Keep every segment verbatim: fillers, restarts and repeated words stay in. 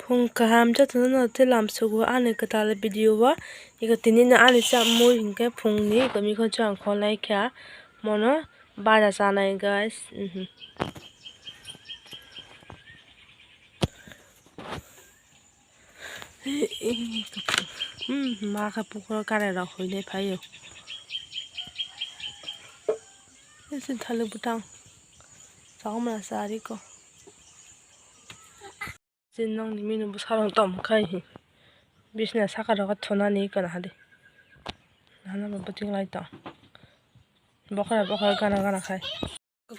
Phung kaham jotono no tei lamsugo ani kwtal video o. Iko tini no ani chamui hinkhe phungni iko mikon chwng kholai kha mono baja chanai guys. Mhm. Hmm, ma khe pukro kare rok hoi nai phaio. Ese thali butang. Chakma sa ari ko. Chini nokni mino bwsarok tong khai hi. Bisna saka rogo thunani kana hadi. Nana bo bwtwi lai tong. Bokhora bokhora gana gana khai.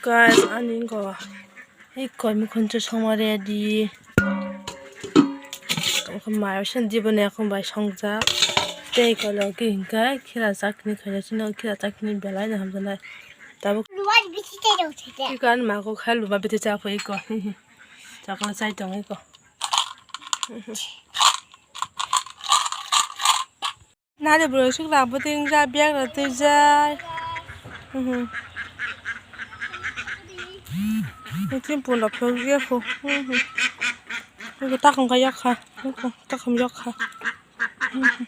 Guys, ani go. Ei koi mukhunchu songma ready. Mayo sen dibo ne akon bai songjak. Tei kolo ki hinkai khira chakni khaina chino khira chakni belai na hamjanai. Tabuk. Luan biti te rau thete. Iko ani mago khai luma biti chapui iko. Chakla chai tong iko. Nari bro sik la buting ja biak ra tui jai. Mhm. Buting pun la phok ya ko. Mhm. Ko takam ka yak kha. Ko takam yak kha. Mhm.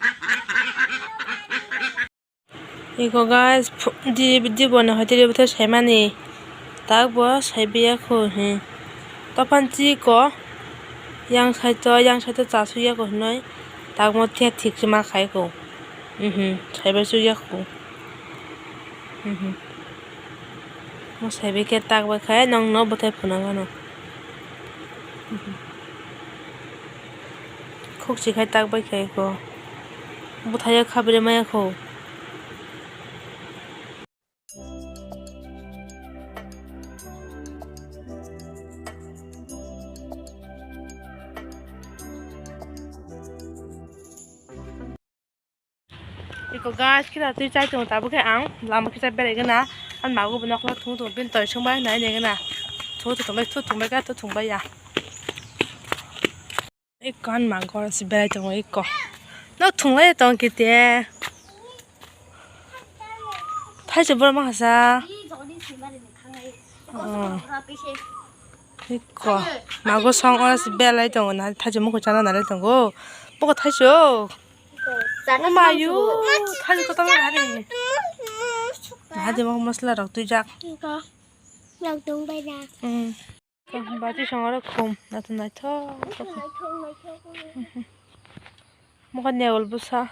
Iko guys, phu-, di, di bono hoi tei bwtha saimani. Tak bo saibiya kho, hmm. Tophan chi ko, yang saito, yang saito cha suya ko hinoi. Tak mo thik thik se ma khai ko. Mhm, saibai suya ko. Mhm. Mo saibai khe tak bai khai nong no bwthai phunang ano. Mhm. Khuk si khai tak bai khai ko. Bwthai ya khabri maya kho. Iko guys, kira twi chai tongo, tabuk khe ang lama kisa berai gana. Ang mago bo nokla thung thung, bini toi sung bai nai nai gana. Thu thu thung bai, thu thung bai ga, thu thung bai ya. Iko ang mago si berai tongo iko. No thung lai tong kite. Thaise boro ma hasa. Oh. Iko mago song oro si belai tongo na, thaise mukhu chana nalai tongo. Boko thaise o. Chana. O mayu, thaise kotor nari. Hadi mo masla rok twijak. Rok dong bai na. Hmm. Bati song oro khum, naithok naithok. Naithok naithok. Mokha newal bwsa.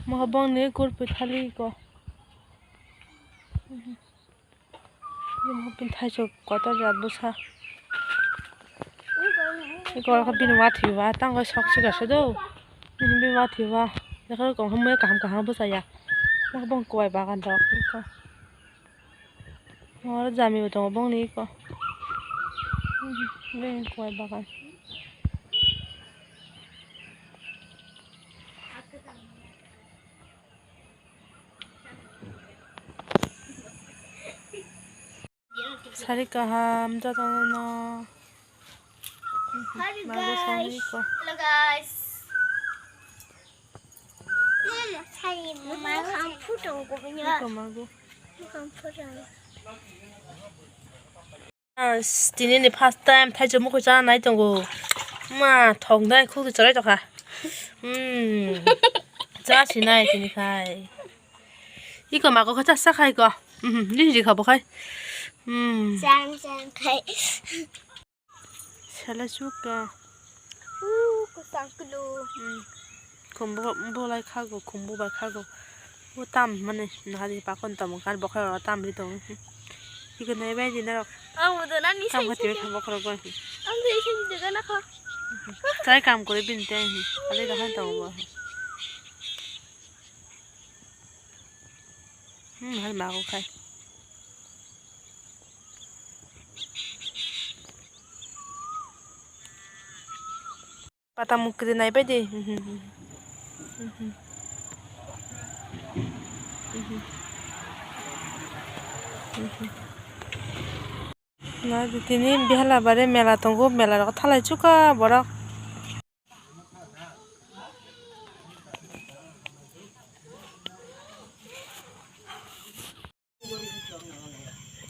Mokha bongni kurpi thali ko. Mokha pin thaisok kotor jat bwsa. Iko kha bini wathiba, tangwi sok siga se do. Bini wathiba. Lekha kong hamya kaham kaham bwsa ya. Mokha bong kwbai bagan rok. Oro jami bo tongo bongni iko. Bini kwbai bagan. Sari kaham jotono no. Hi, mago guys. Songwi iko. Hello, guys. Mama, sari, mama, kampung dong, pokoknya. Iko mago. Kampung dong. As, tini ni first time thaichuk mukhung chana nai tongo. Ma, thok dai, khuk chwrai tokha. Hmm. Cha sinai tini khai. Iko mago kha cha sa khai ko. Hmm, ni ri kha bo khai. Hmm. Chang chang khai. Sala chuka. Uh, kusang kulu. Hmm. Khumbu bolai khago, khumbu bai khago. O tam mane nahari pakon tamo kar bokhorok tam ri tongo. Iko nai bai di norok. Ang udo na ni tam sai khati sai. Bokhorok bai. Ang sai sai di gana kho. Chai kam kore bin te hi. Ale da han tongo bo. Hmm, hal ma ko khai. Pata mukri nai bai de. Na tini bihala bare mela tongo, mela rok thalai chuka borok.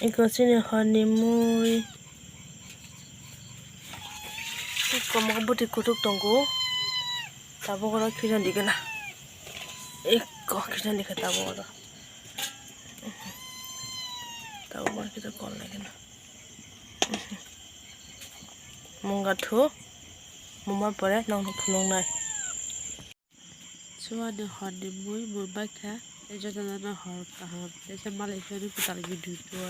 Eko chini horni mui. Komo buti kutuk tongo. Tabuk oro khijan digena. Ekko khijan dikha tabuk oro. Tabuk oro khijan kol naigena. Munga thu. Muma pore nongno phunuknai. Chuani horni mui, mui baikha, tei jotono hor kaham, teisa malai phano kwtal video tuo.